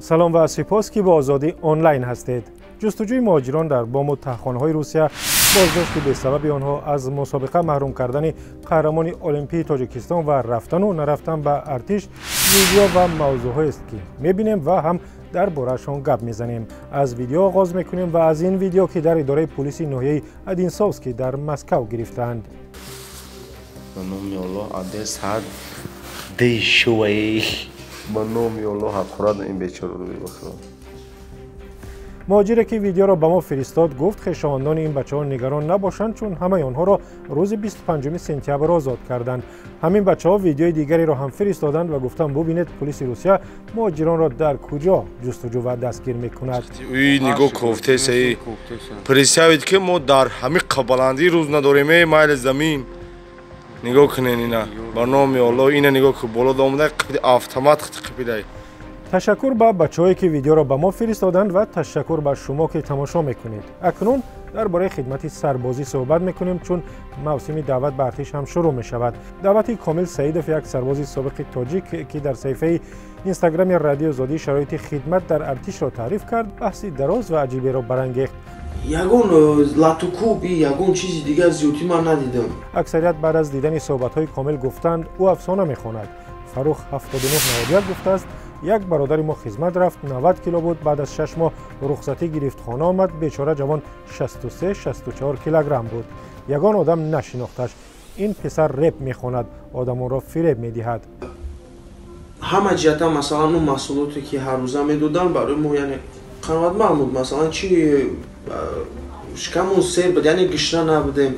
Салом ва сипос, ки бо Озодӣ Онлайн ҳастед. Ҷустуҷӯи муҳоҷирон дар бому таҳхонаҳои Русия, боздошти бесабаби онҳо, аз мусобиқа маҳрум кардани қаҳрамони олимпии Тоҷикистон ва рафтану нарафтан ба артиш видео ва мавзӯъҳоест, ки мебинем ва ҳам дар бораашон гап мезанем. Аз видео оғоз мекунем ва аз ин видео, ки дар идораи пулиси ноҳияи Одинсовский дар Москав гирифтаанд. Ба номи Аллоҳ, аде саат 2 шувай. Ба номи Аллоҳ, ҳақорат ин бечораро бибахшо. Муҳоҷире, ки видеоро ба мо фиристод, гуфт, хешовандони ин бачаҳо нигарон набошанд, чун ҳамаи онҳоро рӯзи 25 сентябр озод карданд. Ҳамин бачаҳо видеои дигареро ҳам фиристоданд ва гуфтанд, бубинед, пулиси Русия муҳоҷиронро дар куҷо ҷустуҷӯ ва дастгир мекунад. Уи нигоҳ, кофтесаи представить, ки мо дар ҳамин қабаландӣ рӯз надорем. Э, майли замин, нигоҳ кунен ина. Ба номи Аллоҳ, ина нигоҳ ку, боло омада автомат қипидай. Ташаккур ба бачаҳое, ки видеоро ба мо фиристоданд, ва ташаккур ба шумо, ки тамошо мекунед. Акнун дар бораи хидмати сарбозӣ суҳбат мекунем, чун мавсими даъват ба артиш ҳам шурӯъ мешавад. Даъвати Комил Саидов, як сарбози собиқи тоҷик, ки дар саҳифаи Инстаграми Радиои Озодӣ шароити хидмат дар артишро таъриф кард, баҳси дароз ва аҷиберо барангехт. Ягон латукуби, ягон чизи дигар зиёдтӣ ман надидам. Аксарият баъд аз дидани суҳбатҳои Комил гуфтанд, ӯ афсона мехонад. Фарух 7991 гуфтааст: «Як бародари мо хизмат рафт, 90 кило буд, баъд аз 6 моҳ рухсатӣ гирифт, хона омад, бечора ҷавон 63-64 килограмм буд, ягон одам нашинохташ. Ин писар реп мехонад, одамонро фиреб медиҳад». Ҳама ҷиҳата, масалан, он маҳсулоте, ки ҳаррӯза медоданд барои мо, яъне қаноатманд буд. Масалан, чи шикамон сер буд, яъне гишна набудем.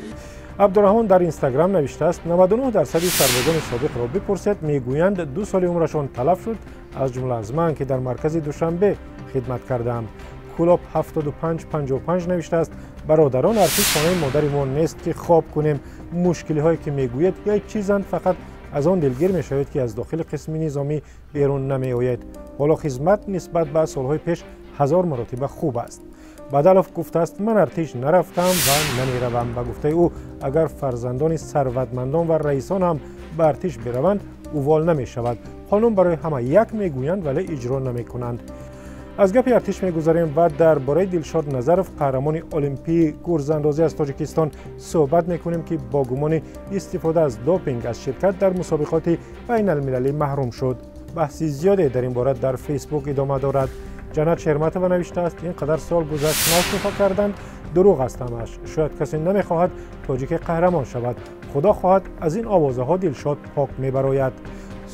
Абдураҳмон дар Инстаграм навиштааст: «99 дарсади сарбозони собиқро бипурсед, мегӯянд, 2 соли умрашон талаф шуд, аз ҷумла аз ман, ки дар маркази Душанбе хидмат кардаам». Кулоб 7555 навиштааст: «Бародарон, артиш хонаи модари мо нест, ки хоб кунем. Мушкилиҳое, ки мегӯяд, як чизанд, фақат аз он дилгир мешавед, ки аз дохили қисми низомӣ берун намеоед. Ҳоло хизмат нисбат ба солҳои пеш ҳазор маротиба хуб аст». Бадалов гуфтааст: «Ман артиш нарафтам ва намеравам». Ба гуфтаи ӯ, агар фарзандони сарватмандон ва раисон ҳам ба артиш бираванд, увол намешавад. Қонун барои ҳама як мегӯянд, вале иҷро намекунанд. Аз гапи артиш мегузарем ва дар бораи Дилшод Назаров, қаҳрамони олимпии гурзандозӣ аз Тоҷикистон, суҳбат мекунем, ки бо гумони истифода аз допинг аз ширкат дар мусобиқоти байналмилалӣ маҳрум шуд. Баҳси зиёде дар ин бора дар Фейсбук идома дорад. Ҷаннат Шерматова навиштааст: «Ин қадар сол гузашт, нав карданд? Дурӯғ аст ҳамааш. Шояд касе намехоҳад тоҷике қаҳрамон шавад. Худо хоҳад, аз ин овозаҳо Дилшод пок мебарояд».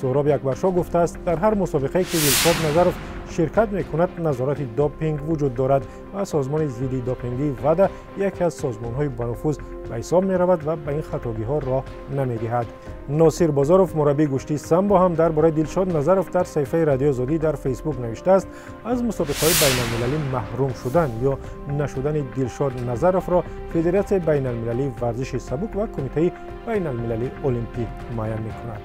Суҳроби Акбаршоҳ гуфтааст, дар ҳар мусобиқае, ки Дилшод Назаров ширкат мекунад, назорати допинг вуҷуд дорад ва созмони зидди допингии ВАДА яке аз созмонҳои бануфуз ба ҳисоб меравад ва ба ин хатогиҳо роҳ намедиҳад. Носир Бозоров, мураббии гӯштии самбо, ҳам дар бораи Дилшод Назаров дар саҳифаи Радиои Озодӣ дар Фейсбук навиштааст, аз мусобиқаҳои байналмилалӣ маҳрум шудан ё нашудани Дилшод Назаровро Федератсияи байналмилалии варзиши сабук ва Кумитаи байналмилалии олимпӣ муайян мекунад.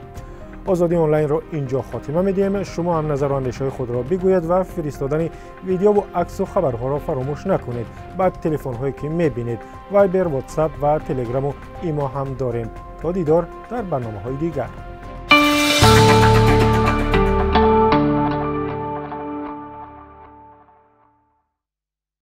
Озодӣ Онлайнро инҷо хотима медиҳем. Шумо ҳам назару андешаҳои худро бигӯед ва фиристодани видеову аксу хабарҳоро фаромӯш накунед ба телефонҳое, ки мебинед. Вайбер, Ватсап ва Телеграму Имо ҳам дорем. То дидор дар барномаҳои дигар.